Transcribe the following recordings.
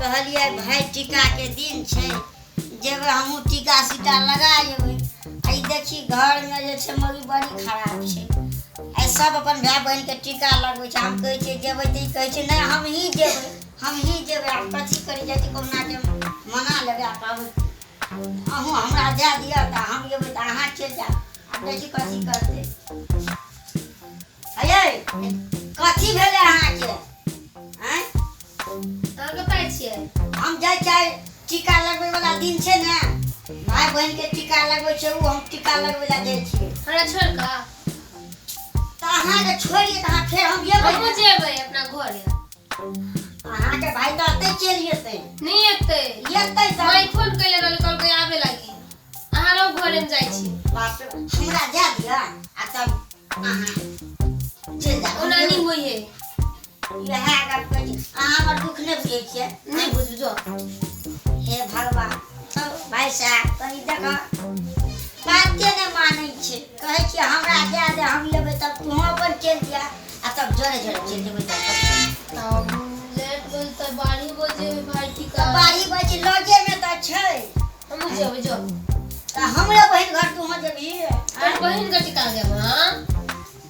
कहलियै भाय टीकाके दिन छै, जेबै हमहूँ टीका सीटा लगा अयबै। आ ई देखी घरमे जे छै मौगी बड़ी खराब छै, आइ सब अपन भाय बहिनके टीका लगबै छै। हम कहै छियै जेबै तऽ ई कहै छै नहि हमही जेबै, हमही जेबै। आब कथी करी, जाइ छी कहुनाके मना लेबै आ कहबै अहूँ हमरा दए दिअ तऽ हम जेबै तऽ अहाँ चलि जायब। आब देखी कथी करतै। अये कथी भेलै अहाँके? आँय अहाँ कतऽ छियै? हम जाइ छियै, टीका लगबै वाला दिन छै ने, भाय बहिन के टीका लगबै छै, ओ हम टीका लगबै लए जाइ छियै। हमरा छोड़ि कऽ? तऽ अहाँके छोड़िए तऽ अहाँ फेर हम जेबै। हमहूँ जेबै अपना घरे। अहाँके भाय तऽ एतै चलि जेतै। नहि एतै। एतै तऽ माय फोन कैले रहलै, कहलकै आबे लागी। अहाँ रहू घरे में, जाइ छी। बाप रे, हमरा जाय दिअ आ तब अहाँ चलि जायब। ओना नहि होइ है। इएह गप कहै छी, अहाँ हमर दुःख नहि बुझै छियै। नहि बुझू, जो। हे भगवान, भाय साहब कनि देख, बाते नहि मानै छै। कहै छियै हमरा दए दे, हम लेबै तब तूहों अपन चलि जा आ तब जरे जरे चलि जेबै तब। तब लेट भेल तऽ 12 बजे भाय टीका। तऽ 12 बजे लगेमे तऽ छै। हमहूँ जेबै, जो। तऽ हमरे बहिन घर तूहों जेबही? तोहर बहिन के टीका लगेबै? हाँ।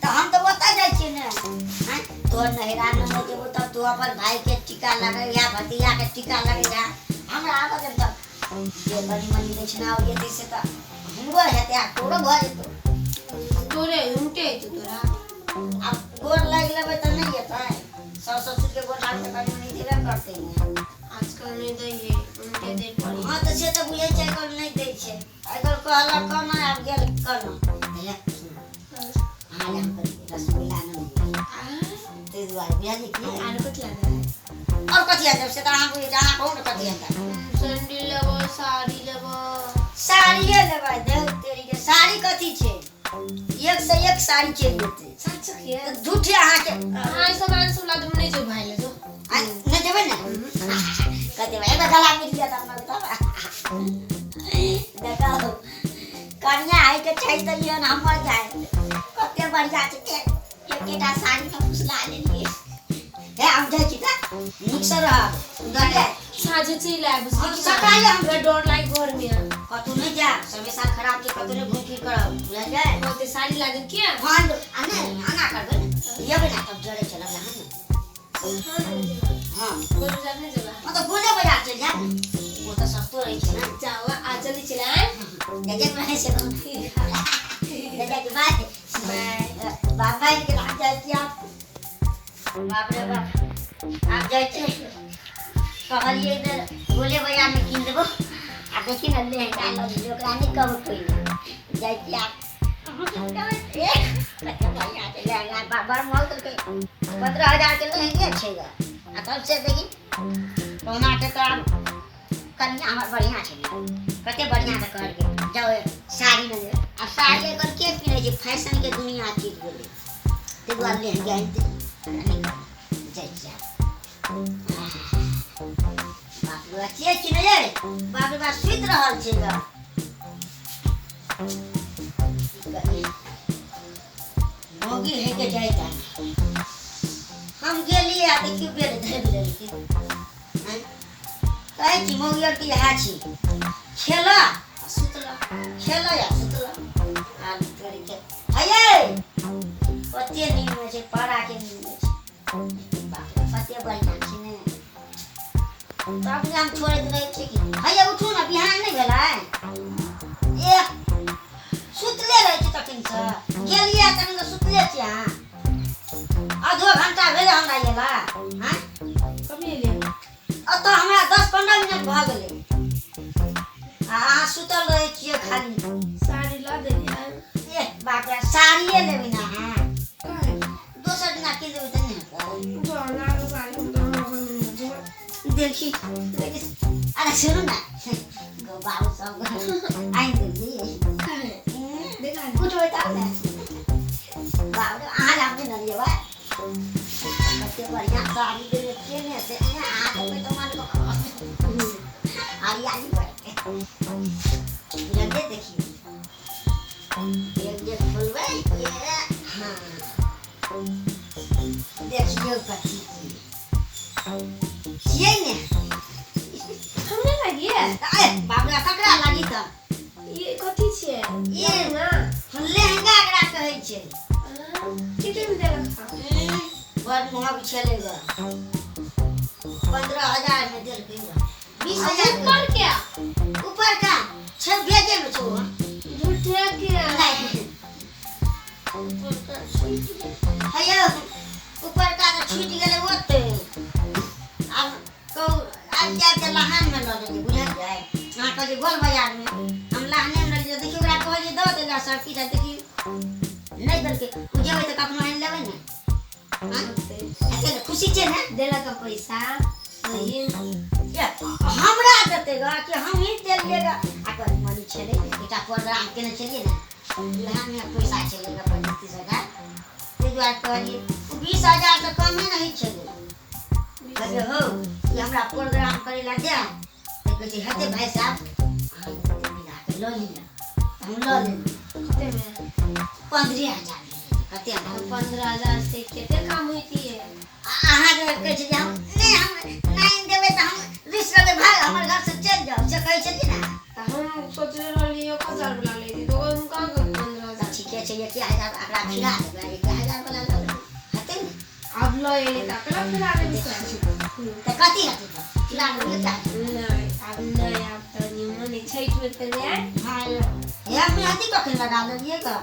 तऽ हम तऽ ओतऽ जाइ छियै ने। आँय, तोहर नहिरा नहि जेबो तब तू अपन भायके टीका लगैहा, भतीजाके टीका लगैहा। हमरा आबऽ देब तब जे कनि मनि दक्षिणा जेतै से तऽ हमरो हेतै आ तोरो भऽ जेतौ। तोरे उनटे अयतौ तोरा। आब गोर लागि लेबै तऽ नहि एतै? साउस ससुरके गोर लागतै, कनि मनि देबे करतै ने। आजकल नहि दै है, उनटे दै पड़ी। हँ तऽ से तऽ बुझै छै, आइकाल्हि नहि दै छै। आइकाल्हि कहलक कना आब गेल कना। हे अहाँ लए हम कनि रसगुल्ला नहि, ताहि दुआरे बुझलियै कि नहि? आर कथी लागै? आओर कथी आनब से तऽ अहाँ बुझै छी। अहाँ कहू ने कथी आनब। सैंडल लेबो, साड़ी लेबो। साड़िए लेबै? देह तेरीके, साड़ी कथी छै, एक से एक साड़ी चलि जेतै। सच के? तऽ झूठे अहाँके। अहाँ ई सामान सब ला देब, नहि जो भाय ले जो। आ, नहि जेबै ने कथी? एगो गला मिल लिअ तब तब देखो कनिया होइके छै तऽ लिअ ने हमर जाय। कते बढ़िआँ छै, एकेटा साड़ीमे फुसला लेलियै। हे हम जाइ छी तऽ नीकसँ रहब, बुझलियै? साँझे चलि आयब। हम सकाले हम हमरा डर लागि घर में। कतहु नहि जायब, समय साल खराब छै, कतहु नहि घूम फिर करब, बुझलियै? होते साड़ी ला देब किया? हँ, आ नहि आना करबै ने, लेबै ने तब जरे चलब ने। हँ। गोल बाजार नहि जेबै? हँ तऽ गोले बाजार चलि जायब ने, ओ तऽ सस्तो रहै छै ने। जाओ, आ जल्दी चलि आयब। जजे रहै छै जजे के। बाय। बाय। बाप भाई के नाम जाइ छी आब। बाप रे बाप, आब जाइ छी। कहलियै इधर गोले बाजारमे कीन देबो आ देखी ने लहंगा लऽ लेलियै, ओकरा नहि कहू कोइ। जाइ छी आब। ए, कते बढ़िआँ छै लहंगा, बड़ महग देलकै, 15,000 के लहंगे छै ग। आ तब से देखी कहुनाके तऽ आब कनिया हमर बढ़िआँ छै ने, कते बढ़िआँ से कहलकै जाओ साड़ी नहि लेबै। आ साड़ी एकर के पिन्है छै? फैशनके दुनिया चीज गेलै, ताहि दुआरे लहंगा आनि नहि जाइ छी आब। बाप रे बाप, के छी ने यै? बाप रे बाप, सुति रहल छै ग। की करी? मौगी है के जाइ ता हम गेलियै आ देखियौ बेर धरि लेलकै। आँय? कहै छी मौगी आरके इएह छी, खेलऽ आ सुतलऽ, खेलऽ आ सुतलऽ। आ तोरीके हयै कते नींद छै, पाराके नींद छै। बाप रे, कते बढ़िआँ छै ने। तब ने हम छोड़ैत रहै छियै कि हैया उठू ने, बिहान नहि भेलै? ए सुतले रहै छी तखनसँ, गेलियै तखन तऽ सुतले छी अहाँ। आधो घंटा भेलै हमरा अयला। आँय? कभी एलियै? ओतऽ हमरा 10-15 मिनट भऽ गेलै आ अहाँ सुतल रहै छियै खाली। साड़ी ला देलियै। ए बाप रे, साड़िए लेबै ने अहाँ? काहे? दोसर दिना कीन देबै तऽ नहि हेतै? जो लागे साड़ी, हम तऽ हमरा घरमे नहि जो। देखी देखी, अरे सुनू ने गो बाबू, सब आनि देलियै। काहे? देखा ने। उठबै तब ने। बाप रे, अहाँ लए हम नहि लेबै। कते बढ़िआँ साड़ी देने छियै ने से। अहाँ देबै तऽ मन हरियाली बढ़तै, बुझलियै? देखियौ, एक जे खोलबै, ये हाँ, देखियौ कथी छियै ने। छै। कते में देलक? बड़ महग छलै ग, 15,000 में देलकै ग। 20,000। ऊपर क्या? ऊपर का छै, भेजे में छौ। झूठे के। नहीं, हैया ऊपर का तऽ छूटि गेलै ओते। आब कहू, आब जायब तऽ लहानमे लऽ लेलियै, बुझलियै? अहाँ कहलियै गोल बाजारमे, हम लहानेमे लऽ लेलियै। देखियौ, ओकरा कहलियै दऽ देला सब किछु, देखियौ नहि देलकै। ओ जेबै तऽ कखनो आनि लेबै ने। हँ, हेतै ने? खुशी छै ने? देलक पैसा सही? ये, हमरा देतै ग कि हम ही देलियै ग। आ कनि मनी छलै, एकटा प्रोग्राम केने छलियै ने, उएहमे पैसा छलै ग 25-30 हजार। ताहि दुआरे कहलियै, ओ 20,000 तऽ कमे नहि छलै। कहलियै हौ, ई हमरा प्रोग्राम करै लए दे, तऽ कहै छै हेतै भाइ साहब, अहाँ मिला कऽ लऽ लिअ। तऽ हम लऽ लेलियै। कते में? 15,000 भेलै। कते? 15,000 से कते काम होती है? अहाँके कहै छै जे हम नहि, हम नहि देबै तऽ हम रुसि रहबै, भाय हमर घरसँ चलि जाउ, से कहै छलियै ने? तऽ हम सोचले रहली 1,000 वाला लेती, तऽ हम कहाँ के पंद्रह तऽ हजार ठीके छै, 1,000 एकरा फिरा देबै, 1,000 वाला लऽ लेबै, हेतै ने? आब लऽ एली तऽ अकरा फिरा देबै सर। तऽ कथी हेतै? तऽ फिरा देबै 1,000। नहीं, आब नहीं, आब तऽ निमन छठि में तऽ नहि। हँ, हे मेहदी कखन लगा लेलियै ग?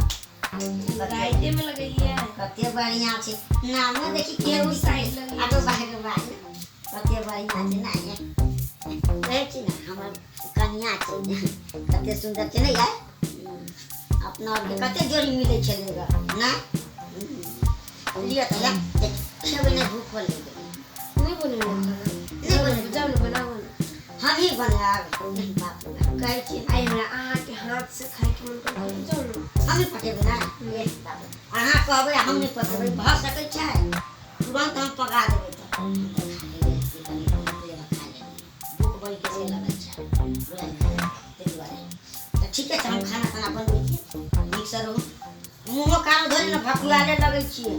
राइते में लगैया। कते बढ़िआँ छै नामो, देखी के। एगो साइड लगैया। आगो बाहर बाहर कते बढ़िआँ छै ने। कहै छी ने, हमर कनिया छै, कते सुन्दर छै ने यार? अपना आरके कते जोड़ी मिलै छलै ग ने? लिअ तऽ या देख, खेबै नहि, भूखो लागि गेलै। नहीं बनेबै खाना? नहि बनेबै। जाउ ने, बनाबू ने। हमही बनायब? बाप रे बाप, कहै छी। आइ हमरा अहाँके हाथ से खायके मन कर, जाउ ने। हमही पकेबै ने? बाप रे, अहाँ कहबै आ हम नहि पकेबै, भऽ सकै छै? तुरन्त हम पका देबै। तऽ हम तऽ खा लेबै छी, कनि खा लेबै, भूख बड़ी से लगल छै, बुझलियै? ताहि दुआरे तऽ ठीके छै, हम खाना ताना बनबै छी। नीकसँ रहू। मुँहो कानो धरि ने भकुआले लगै छियै,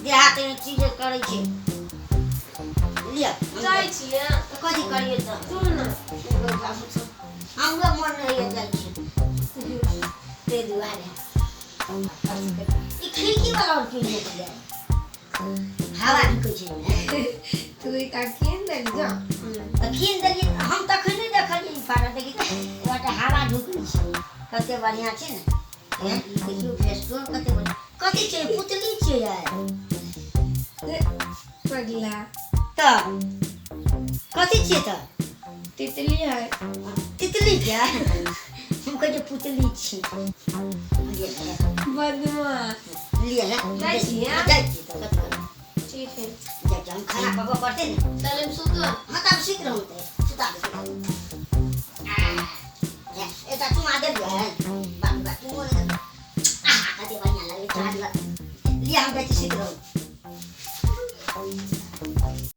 देहात चीज करै छै। लिअ, हम जाइ छियै। तऽ कथी करियै तऽ? सुन ने। हमरो मन नहि होइए, जाइ छी ताहि दुआरे। ई खिड़की वाला और पीने छियै, हवा ढुकै छै एहिमे। तू ई का केन देली जा। तऽ कीन देलियै हम, तखन नहि देखलियै ई फाटल। देखी ओकरा, हवा ढुकै छै, कते बढ़िआँ छै ने। हे, ई देखियौ, फेस्टो कते बढ़िआँ। कथी छै? पुतली छै यार? पगला। तऽ कथी छियै तऽ? तितली है। तितली छै? हम कहै छियै पुतली छी। लिअ, लिअ। बदमाश। लिअ हे। जाइ छियै? जाइ छी तऽ कथी करबै? ठीक है। जाइ छी हम, खाना पकबऽ पड़तै ने। चल, हम सुतो। हाँ, तऽ आब सुति रहू, तऽ सुता दे, सुता दे। एकटा चुमा देलियै। बाप रे बाप, चुमो नहि देलकै। आहा, कते बढ़िआँ लगै छै। लिअ, हम जाइ छी, सुति रहू।